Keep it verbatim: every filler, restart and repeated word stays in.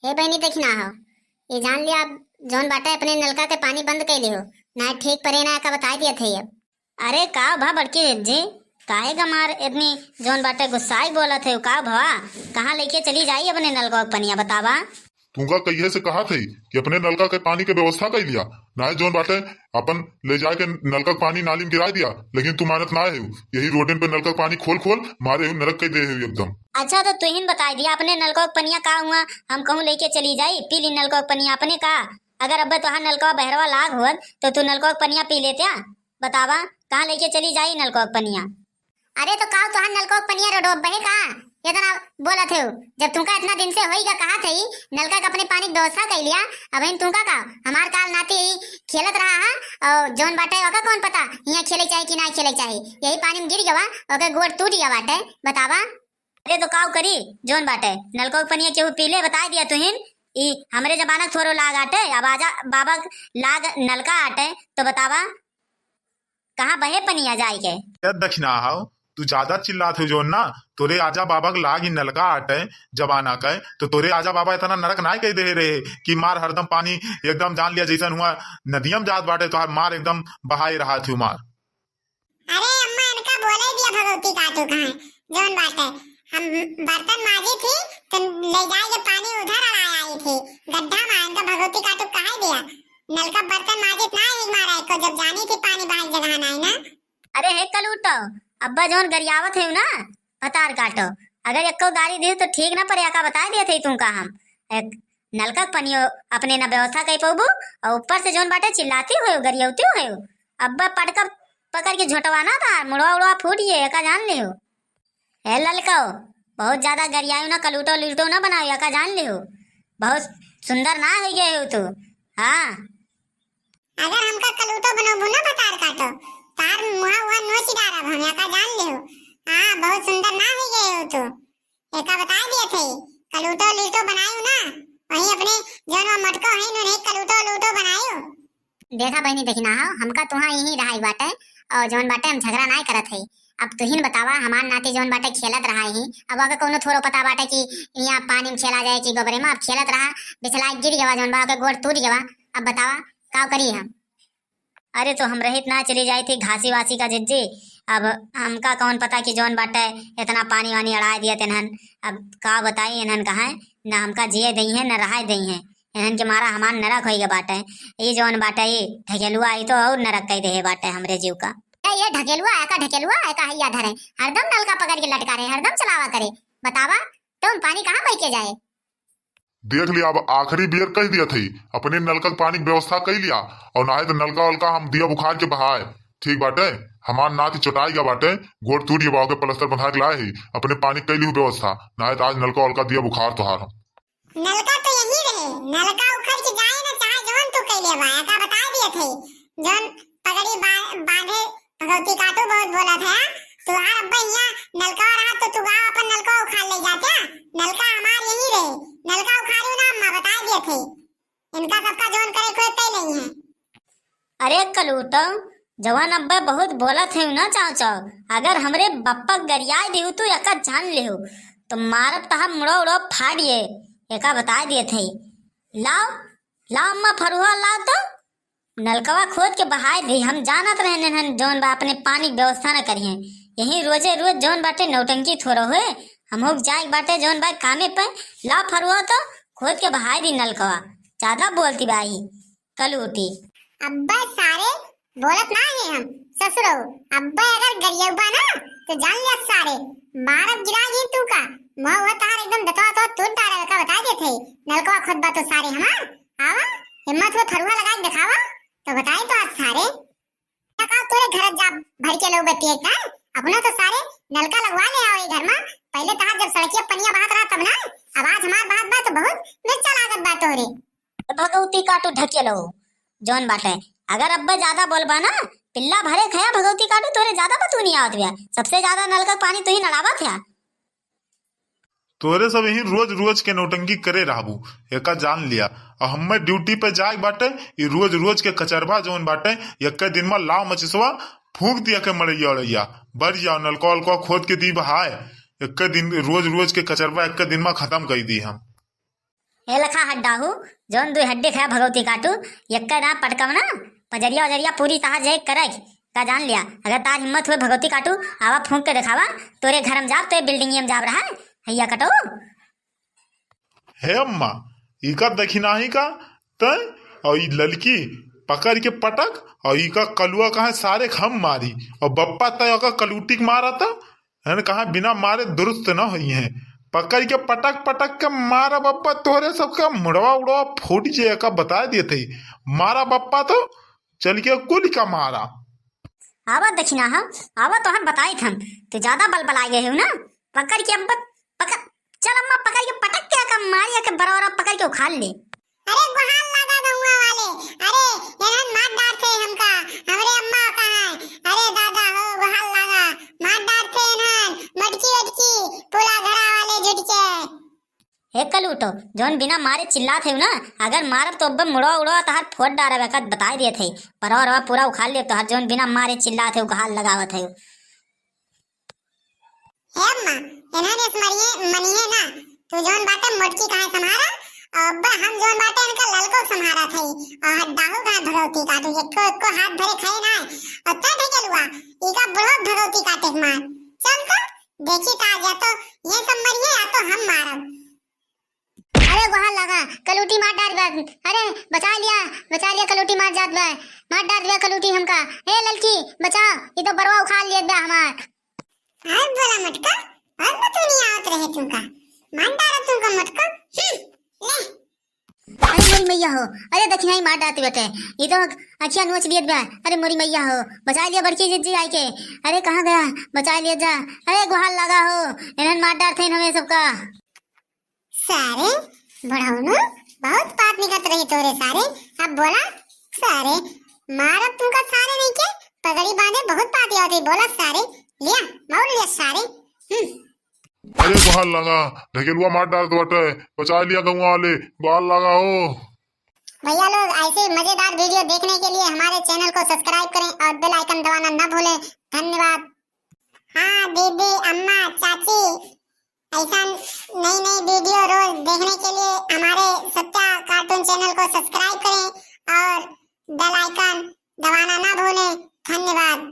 हे बहिनी, देखी ना हो, ये जान लिया, अब जौन बाटे अपने नलका के पानी बंद कइ लिहो, ना ठीक परे ना का बताइ दिया थे अब। अरे का भा बड़की जिज्जी, काहे का मार इतनी जौन बाटे गुस्साई बोलत है? का भवा, कहाँ लेके चली जाई अपने नलका के पनिया, बतावा? तुमका कहिए से कहा थे कि अपने नलका के पानी के व्यवस्था कइ लिया, नाहीं जौन बाटे अपन ले जाके नलका के पानी नाली में गिराइ दिया, लेकिन तू मानत ना है। यही रोडन पे नलका के पानी खोल खोल मारे हो, नरक कइ दे हो एकदम। अच्छा, तो तुहिन बताइ दिया, अपने नलका के पनिया का हुआ, हम कहूँ लेके चली जाई, पी ली नलका के पनिया अपने का? अगर अब्बे तोहार नलका बहरवा लाग होत, तो तू नलका के पनिया पी लेत्या। बतावा, कहाँ लेके चली जाई नलका के पनिया? अरे तो काउ तोहार नलका के पनिया रोडवा बहे का? इतना बोलत हो, जब तुमका इतना दिन से होई का कहा थे, नलका के अपने पानी के व्यवस्था कइ लिया, अब इन तुमका का? हमार काल नाती ही खेलत रहा है, और जौन बाटे ओका कौन पता, यहाँ खेले चाहे कि ना खेले चाहे, यही पानी में गिर गवा, ओके गोड़ टूट गवा बाटे, बतावा। अरे तो काउ करी, जौन बाटे नलका के पनिया केहू पी ले, बताइ दिया तुहिन, ई हमरे जमाना के थोरो लाग आटे, अब आजा बाबा के लाग नलका आटे, तो बतावा कहाँ बहे पनिया जाए के? ए दखिना हाव, तू ज्यादा चिल्लात हो जौन ना, तोरे आजा बाबा के लाग ही नलका आटे जमाना के, तो तोरे आजा बाबा इतना नरक नाहीं कइ दे रहे कि मार हरदम पानी एकदम जान लिया जैसन हुआ नदिया में जात बाटे, तोहार मार एकदम बहाए रहा थी मार। अरे अम्मा, इनका बोले दिया भगवती काटू कहाँ जौन बाटे, हम बर्तन माजी थी तो ले जाए के पानी उधर अड़ाए आई थी गड्ढा में, इनका भगवती काटू कहाँ दिया? नलका बर्तन माजित ना एक मारा एको, जब जानी थी पानी बाहर जगह ना है ना। अरे हे कलूटो, अब्बा जौन गरियावत है ना, भतार काटो, अगर एको गारी दी तो ठीक ना परे, का बताइ दिया थे तुमका हम। एक नलका के पनियो अपने ना व्यवस्था कइ पउबू, और ऊपर से जौन बाटे चिल्लाती हो, गरियावती हो, अब्बा पटका पकड़ के झोटवा ना था, मुड़वा उड़वा फूट गए, एका जान लिहो। ए ललको, बहुत ज्यादा गरियायो ना, कलूटो लूटो ना बनाओ, एका जान लिहो। बहुत सुंदर ना होइ गए हो तू। हाँ। अगर हमका कलूटो बनोबू ना भतार काटो, तार मुहा उहा नोच डारब हम, एका जान लिहो। हाँ, बहुत सुंदर ना होइ गए हो तू। एका बताइ दिया थे, कलूटो लूटो बनायो ना, वहीं अपने जौन वो मटको है, उन्हें कलूटो लूटो बनायो। देखा बहिनी, देखी ना हो, हमका तुहाँ यहीं रहाई बाटे, और जौन बाटे हम झगड़ा नाहीं करत है। अब तुहिन बतावा, हमार नाती जौन बाटे खेलत रहा ही, अब ओके कौनो थोरो पता बाटे कि यहाँ पानी में खेला जाए कि गोबरे में, अब खेलत रहा, बिछला गिर गवा जौन बा, ओके गोड़ टूट गवा। अब बतावा, का करी हम? अरे तो हम रहित ना चली जाई थी घासी वासी का जिज्जी, अब हमका कौन पता कि जौन बाटे इतना पानी वानी अड़ाए दिया तेनहन। अब का बताई इन्हन कहाँ, ना हमका जिए दई है, ना रहाए दई है। इन्हन के मारा हमार नरक होई गए बाटे। ई जौन बाटे ई ढकेलुआ, ई तो और नरक कई देहे बाटे हमरे जीव का। ए, ये ढकेलुआ, एका ढकेलुआ, एका हैया धरे, हरदम नलका पकड़ के लटका रहे, हरदम चलावा करे। बतावा, तुम पानी कहाँ बह के जाए? देख लिया, अब आखिरी बियर कह दिया थई, अपने नलका के पानी के व्यवस्था कई लिया, और नाहे तो नलका वलका हम दिया बुखार के बहाए। ठीक बाटे, हमार नाती चोटाई गया बाटे, गोड़ टूट गया बा, ओके प्लास्टर बंधा के लाए ही, अपने पानी कई लिहू व्यवस्था, नाहे तो आज नलका वलका दिया बुखार तोहार हम। नलका तो यही रहे, नलका उखड़ के जाए ना, चाहे जौन तू कई लेबा, एका बता दिया थई, जौन पगड़ी बा-, बांधे भगवती काटू बहुत बोलत है। तुहार अब्बा हियां नलका रहा तो तू गाँव अपन नलका उखाड़ ले जाते। नलका हमार यही रहे, नलका उखाड़ू ना अम्मा, बता दिए थे। इनका सबका जौन करे कोई तय नहीं है। अरे कलूटो, जवान अब्बा बहुत बोलत है ना चाचा, अगर हमरे बप्पा गरियाए देहू तू एका जान लेहू, तो मारब तहार मुड़ो उड़ो फाड़िए, एका बता दिए थे। लाओ, लाओ अम्मा फरुहा लाओ तो। नलकवा खोद के बहाए दे, हम जानत रहने हन जौन बा अपने पानी के व्यवस्था न करिहे। यही रोजे रोज जौन बाटे नौटंकी थोड़ा होए, हम होक जाए के बाटे जौन बा कामे पे, ला फरुआ तो खोद के बहाए दी नलकवा। ज्यादा बोलती बाई कलूटी। अब्बे सारे बोलत ना है हम ससुरो, अब्बे अगर गरियौबा ना तो जान लिया सारे मारब गिरा ये तू का, मुँह हुआ तार एकदम दतवा तो टूट डाले का बता देते। नलकवा खोदबा तो सारे हमार आवा, हिम्मत हो फरुआ लगा के दिखावा। तो बताई तो आज सारे। का तोरे घर जा भर के लोग बतिए का? अपना तो सारे नलका लगवा ले आओ ये घर में। पहले तहार जब सड़किया पनिया बहात रहा तब ना, अब आज हमार बात बा तो बहुत मिर्चा लागत बा तोरे। भगवती काटू ढकेलो जौन बाटे, अगर अब्बे ज्यादा बोलबा ना, पिल्ला भरे खया भगवती काटू, तोरे ज्यादा बतूनी आवत बिया। सबसे ज्यादा नलका पानी तू ही नड़ावत है। तोरे सब यही रोज रोज के नौटंकी करे रहबू, एका जान लिया। और हमें ड्यूटी पे जाए बाटे, ये रोज रोज के कचरबा जौन बाटे, एक दिन में लाव मचिसवा फूंक दिया के मड़ैया उड़ैया, बढ़ जाओ नलका उलका खोद के दी बहाए। एक दिन रोज रोज के कचरबा एक दिन में खत्म कर दी हम। ए लखा हड्डाहू, जौन दुई हड्डी खाया भगवती काटू, यक्का ना पटकम ना, पजरिया उजरिया पूरी तहार जाए करे का जान लिया। अगर तार हिम्मत हुए भगवती काटू, आवा फूंक के देखावा, तोरे घर में जाब, तोरे बिल्डिंग में जाब रहा है, हैया कटो। हे अम्मा, इका दखिनाही का तय, और ई ललकी पकड़ के पटक, और इका कलुआ कहाँ सारे हम मारी, और बप्पा तय ओका कलूटी के मारा था, है ना, कहाँ बिना मारे दुरुस्त न होई है। पकड़ के पटक पटक के मारा बप्पा, तोहरे सबका मुड़वा उड़वा फूट जे का बता देते। मारा बप्पा तो चल के कुल का मारा। आवा दखिनाहा, आवा तोहर बताइत हम, तू ज्यादा बल बलाए गए हो ना। पकड़ के अम्मा, पकड़, चल अम्मा पकड़ के पटक के का मारी के बरोरा पकड़ के उखाड़ ले। अरे गोहार लागा गौवा वाले, अरे एनहन मार डारथे हमका, हमरे अम्मा कहाँ है? अरे दादा हो गोहार लागा, मार डारथे एनहन, मटकी वटकी, पूरा घरा वाले जुट के। हे कलूटो, जौन बिना मारे चिल्लात है ना, अगर मारब तो अब मुड़वा उड़वा तहार फोड़ डारब, एक बताए दिए थे, परवा रवा पूरा उखाड़ लेब तोहार, जौन बिना मारे चिल्लात है, गोहार लगावत है। हे अम्मा, एनहन एस मरिए मनिए ना, तू जौन बाटे मोटकी काहे संभारा, और अब्बा हम जौन बाटे इनका ललको संभारा थे, और हड्डाहू का भगवती का तू एको एको हाथ धरे खाए ना, और तब ढकेलुआ, इका बुढ़ो भगवती काटे के मार। चल तो, देखी का या तो ये सब मरिए या तो हम मारब। अरे गोहार लागा, कलूटी मार डार बा। अरे बचा लिया, बचा लिया, कलूटी मार जात बा, मार डार बा कलूटी हमका। ए ललकी, बचाओ, ये तो बरवा उखाड़ लिया बा हमार। और बोला मटका, और बतूनी आवत रहे तुमका, मार डारा तुमका मटका। हम्म, ले। अरे मोरी मैया हो, अरे दखिनाही मार डारत बाटे, ये तो अखिया नोच लियत बा। अरे मोरी मैया हो, बचा लिया बड़की जिज्जी आइके। अरे कहाँ गया, बचा लिया जा। अरे गोहार लागा हो, इन्हन मार डारत हैं हमें सबका। सारे, बुढ़ौनो, बहुत बात निकलत रही तोरे सारे। अब बोला सारे, मारब तुमका सारे नहीं के, पगड़ी बांधे बहुत बात आवत है, बोला सारे, लिया, मार लिया सारे। हम्म। अरे गोहार लागा, ढकेलुआ मार डारत बाटे, बचा लिया गौवा वाले, गोहार लागा हो। भैया लोग, ऐसे मजेदार वीडियो देखने के लिए हमारे चैनल को सब्सक्राइब करें और बेल आइकन दबाना ना भूलें। धन्यवाद। हाँ दीदी, अम्मा, चाची, ऐसा नई नई वीडियो रोज देखने के लिए हमारे सत्या कार्टून चैनल को सब्सक्राइब करें और बेल आइकन दबाना ना भूलें। धन्यवाद।